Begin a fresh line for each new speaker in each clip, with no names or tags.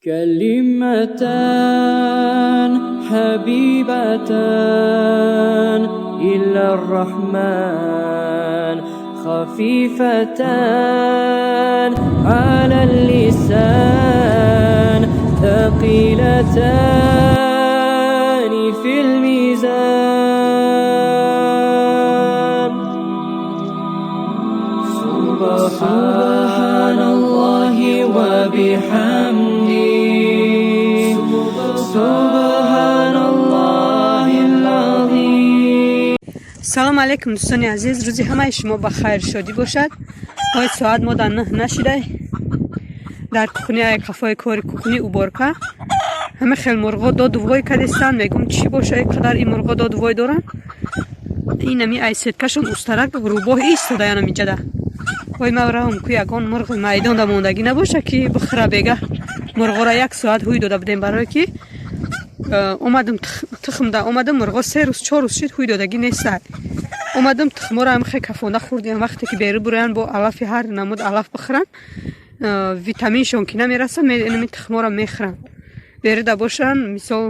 كلمتان حبيبتان إلى الرحمن خفيفتان على اللسان ثقيلتان في الميزان. سبحان الله وبحمده سبحان الله العظيم.
Салом алейкум, дӯстони азиз, рӯзи ҳамаи шумо ба хайр шодӣ бошад. Ҳои соат мо дар 9 нашидай, дар кухня, қафои кори кухни, уборка. Ҳама хел мурғо доду вой кардистанд. Мегум, чӣ боша, ин қадар ин мурғо доду вой доранд? Инами ай сеткашон устарак рӯбоҳ истода янам иҷада. Ой, ма равам ку, ягон мурғи майдонда мондагӣ набоша, ки бихӯра. Бега мурғоро як соат ҳуй дода будем, барое ки омадам тухмда омадам, мурғо 3 рӯз, 4 рӯз шид, ҳуй додагӣ нестад. Омадам, тухморо ҳам хе кафонда хӯрдем. Вақте ки беру буроянд, бо алафи ҳар намуд алаф бихӯранд, витаминшон ки намераса, инами тухморо мехӯранд. Беруда бошанд, мисол,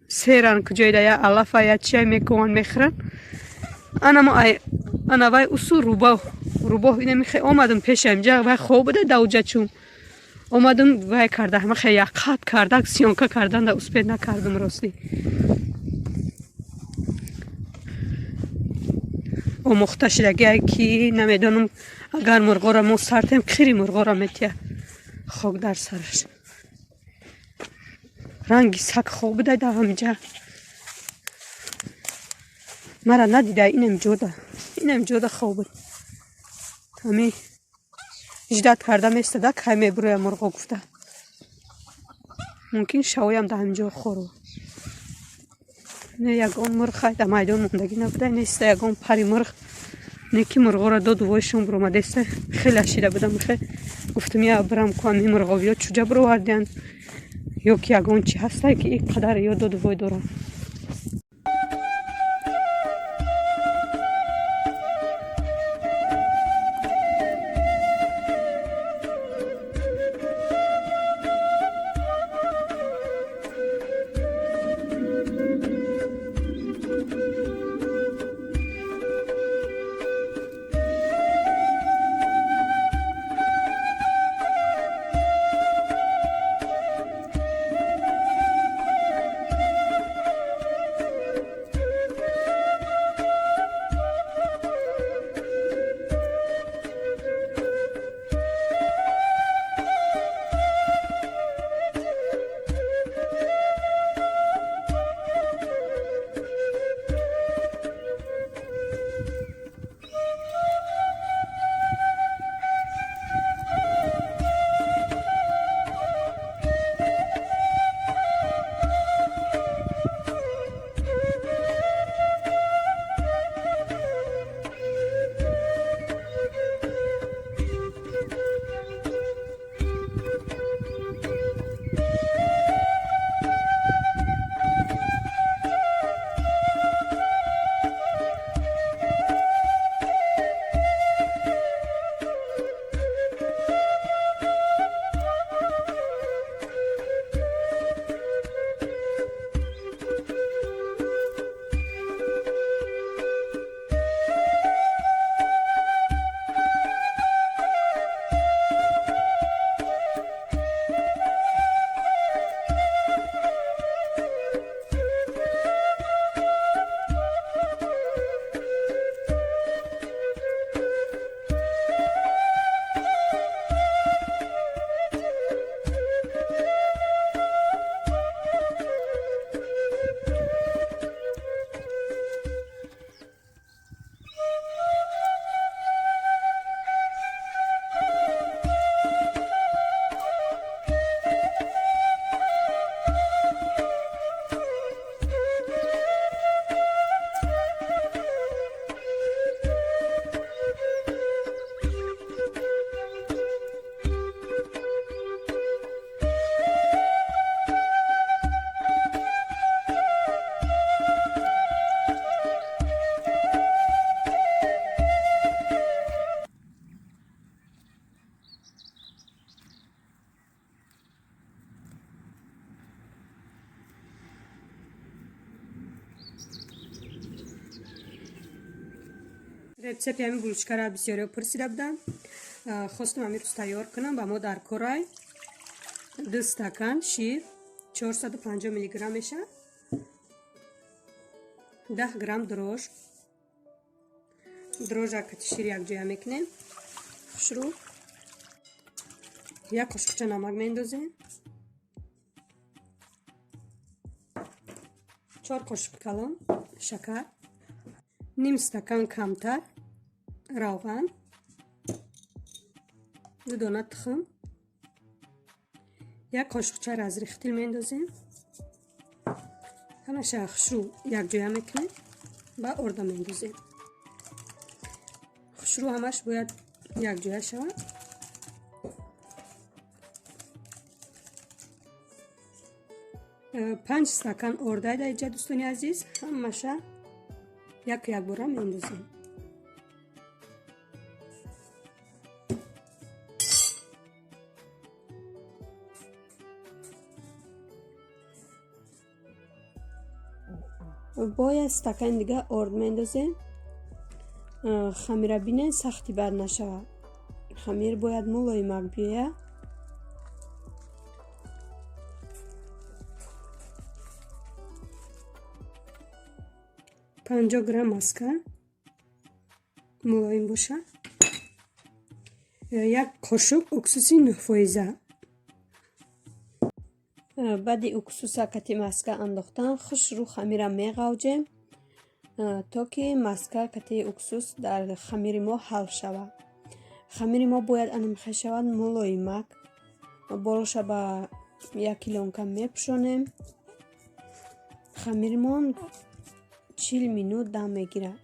серан, куҷоида я алафа, я чия мекуванд, мехӯранд. Анамо ана вай усу рӯбоҳ, рӯбоҳ инами хе омадам пеши ҳамҷа, вай хоб буда давҷа. Чун омадам, вай карда, ҳама хе яқат карда, съёмка кардан да успеть накардам, ростӣ. Омӯхта шидагие ки намедонам, агар мурғоро мо сартем, қири мурғоро метия. Хок дар сараш, ранги саг хоб буда да ҳамҷа, мара надида. Инам ҷода, инам ҷода хоб буд. Ҳами ждать карда местада, кай мебуроя мурғо гуфта. Мумкин, шавоям да ҳаминҷо хору. Не, ягон мурғ да майдон мондагӣ набуда, неста ягон пари мурғ. Не ки мурғоро доду войшон буромадеста. Хеле ашида будам, хе гуфтам, я бирам ку, ҳами мурғовиё чуҷа буровардиянд, ё ки ягон чи ҳастае, ки ин қадар ё доду вой доранд. Рецепти ҳамин булочкара бисёриҳо пурсида буданд. Хостам ҳамин рӯз тайёр кунам. Ба мо дар корай 2 стакан шир, 450 миллиграмм мешавад, 10 грамм дрожж. Дрожжа кати шир якҷоя мекунем. Хушрӯ як қошуқча намак меандозем, 4 қошуқи калон шакар, ним стакан камтар равған, 2 дона тухм, як қошуқча разрыхлитель меандозем. Ҳамаша хушрӯ якҷоя мекунем ва орда меандозем. Хушрӯ ҳамаш бояд якҷоя шавад. 5 стакан орда дар инҷа, дӯстони азиз, ҳамаша як якбора меандозем. Бояд стакани дига орд меандозем. Хамира бинен сахти бад нашавад. Хамир бояд мулоимак биёяд. 50 грамм маска мулоим бошад, як қошуқ уксуси 9%. Баъди уксуса кати маска андохтан хушрӯ хамира меғавҷем, то ки маска кати уксус дар хамири мо ҳал шавад. Хамири мо бояд анамихел шавад мулоимак. Болоша ба як килонка мепӯшонем. Хамиримон 40 минут дам мегирад.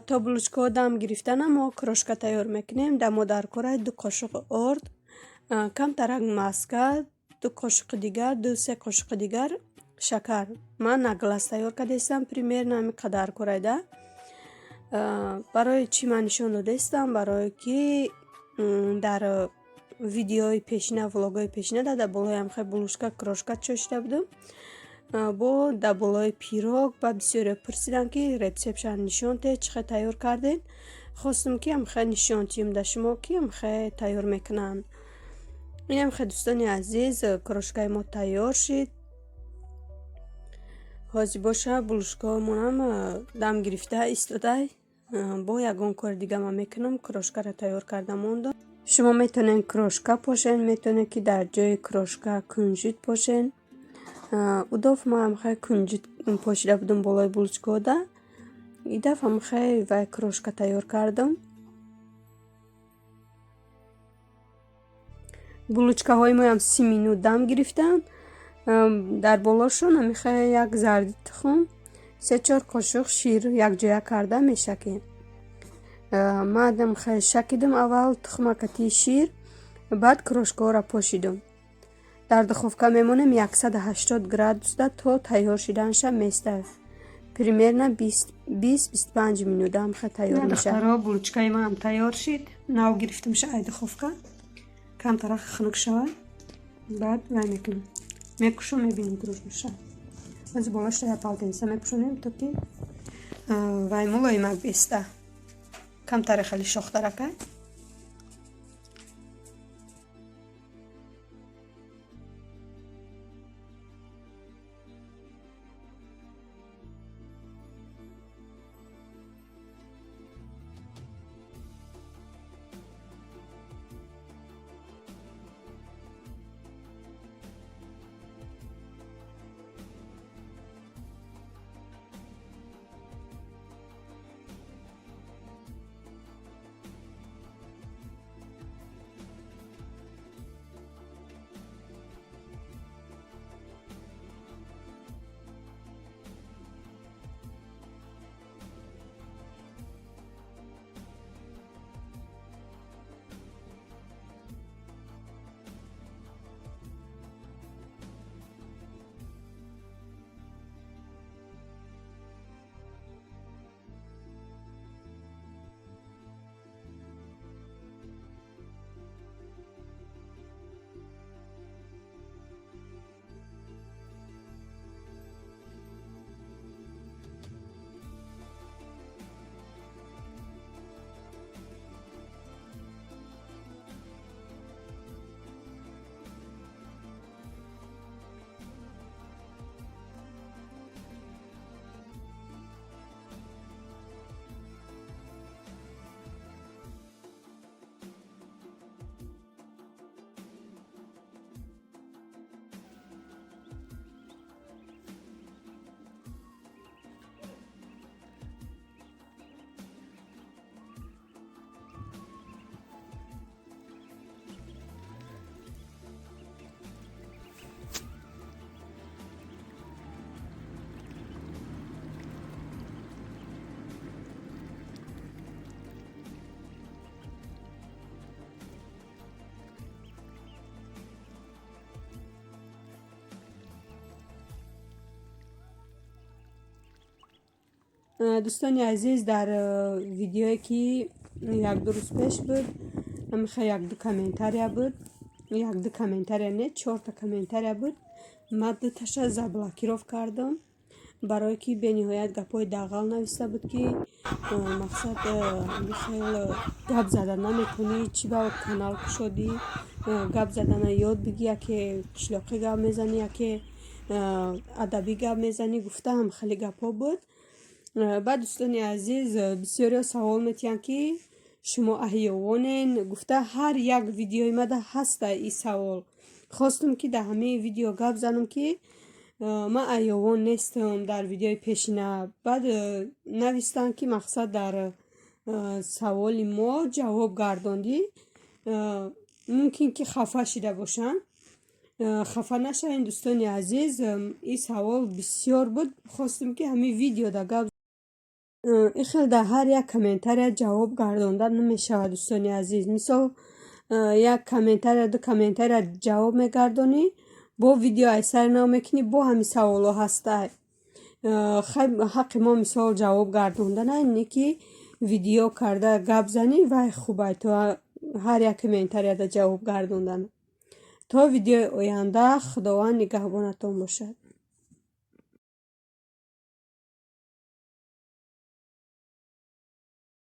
То булочкаҳо дам гирифтана мо крошка тайёр мекунем. Дар мо дар кора 2 қошуқ орд, камтарак маска, 2 қошуқи дигар, 2-3 қошуқи дигар шакар. Ман на глаз тайёр кардаистам, примерно ҳамин қадар корайда. Барои чӣ ман нишон додаистам? Барое ки дар видеои пешина, влогҳои пешина дар болои ҳамхел булочка крошка чошида будам. Бо дар болои пирог ба бисёриҳо пурсидам, ки рецептша нишон диҳед, чӣ хел тайёр кардед. Хостам, ки ҳамхел нишон диҳем да шумо, ки ҳамхел тайёр мекунанд. Инам хел, дӯстони азиз, крошкаи мо тайёр шид. Ҳозир боша булочкаҳомонам дам гирифта истодай. Бо ягон кори дига ман мекунам, крошкаро тайёр карда мондам. Шумо метавонед крошка пошед, метавонед, ки дар ҷои крошка кунҷит пошед. Удоф ман ҳамхел кунҷит пошида будам болои булочкаҳода. И дафъа ҳамхел вай крошка тайёр кардам. Булочкаҳои моям 30 минут дам гирифтанд. Дар болошон ҳамихел як зарди тухм, се-чор қошуқ шир якҷоя карда мешакем. Ман хел шакидам аввал тухмакатии шир, баъд крошкаҳоро пошидам. Дар духовка мемонем 180 градусда, то тайёр шиданша места. Примерно 20-25 минута ҳамхел тайёр мешавад. Духтаро, булочкаи манам тайёр шид. Нав гирифтамша ай духовка. Камтарак хунук шавад. Баъд вай мекунем. Мекушам, мебинем дружноша. Аз болашта я полотенце мепӯшонем, то ки вай мулоимак беста. Камтаре хеле шохтаракай. Дӯстони азиз, дар видеое ки як-ду рӯз пеш буд, ҳамихел як-ду комментария буд. Як-ду комментария не, чорта комментария буд. Ман дуташа заблокировать кардам, барое ки бениҳоят гапҳои дағал нависта буд, ки мақсад ҳамихел гап зада наметавонӣ, чӣ ба канал кушодӣ, гап задана ёд бигӣ, яке қишлоқӣ гап мезанӣ, яке адабӣ гап мезанӣ, гуфта ҳам хеле гапҳо буд. Баъд, дӯстони азиз, бисёриҳо савол метиҳанд, ки шумо аҳёвонен гуфта, ҳар як видеои мада ҳаста ин савол. Хостум, ки дар ҳамаи видео гап занам, ки ман аҳёвон нестам. Дар видеои пешина баъд навистанд, ки мақсад дар саволи мо ҷавоб гардондӣ. Мумкин ки хафа шида бошанд. Хафа нашавед, дӯстони азиз, ин савол бисёр буд, хостум, ки ҳамин видеода гап. Ин хел дар ҳар як комментария ҷавоб гардонда намешавад, дӯстони азиз. Мисол, як комментария, ду комментария ҷавоб мегардонӣ, бо видео аз сари нав мекунӣ, бо ҳамин саволҳо ҳастай. Ҳаққи мо мисол ҷавоб гардонданай, не ки видео карда гап занӣ, вай хубай, то ҳар як комментарияда ҷавоб гардондан. То видеои оянда, Худованд нигаҳбонатон бошад.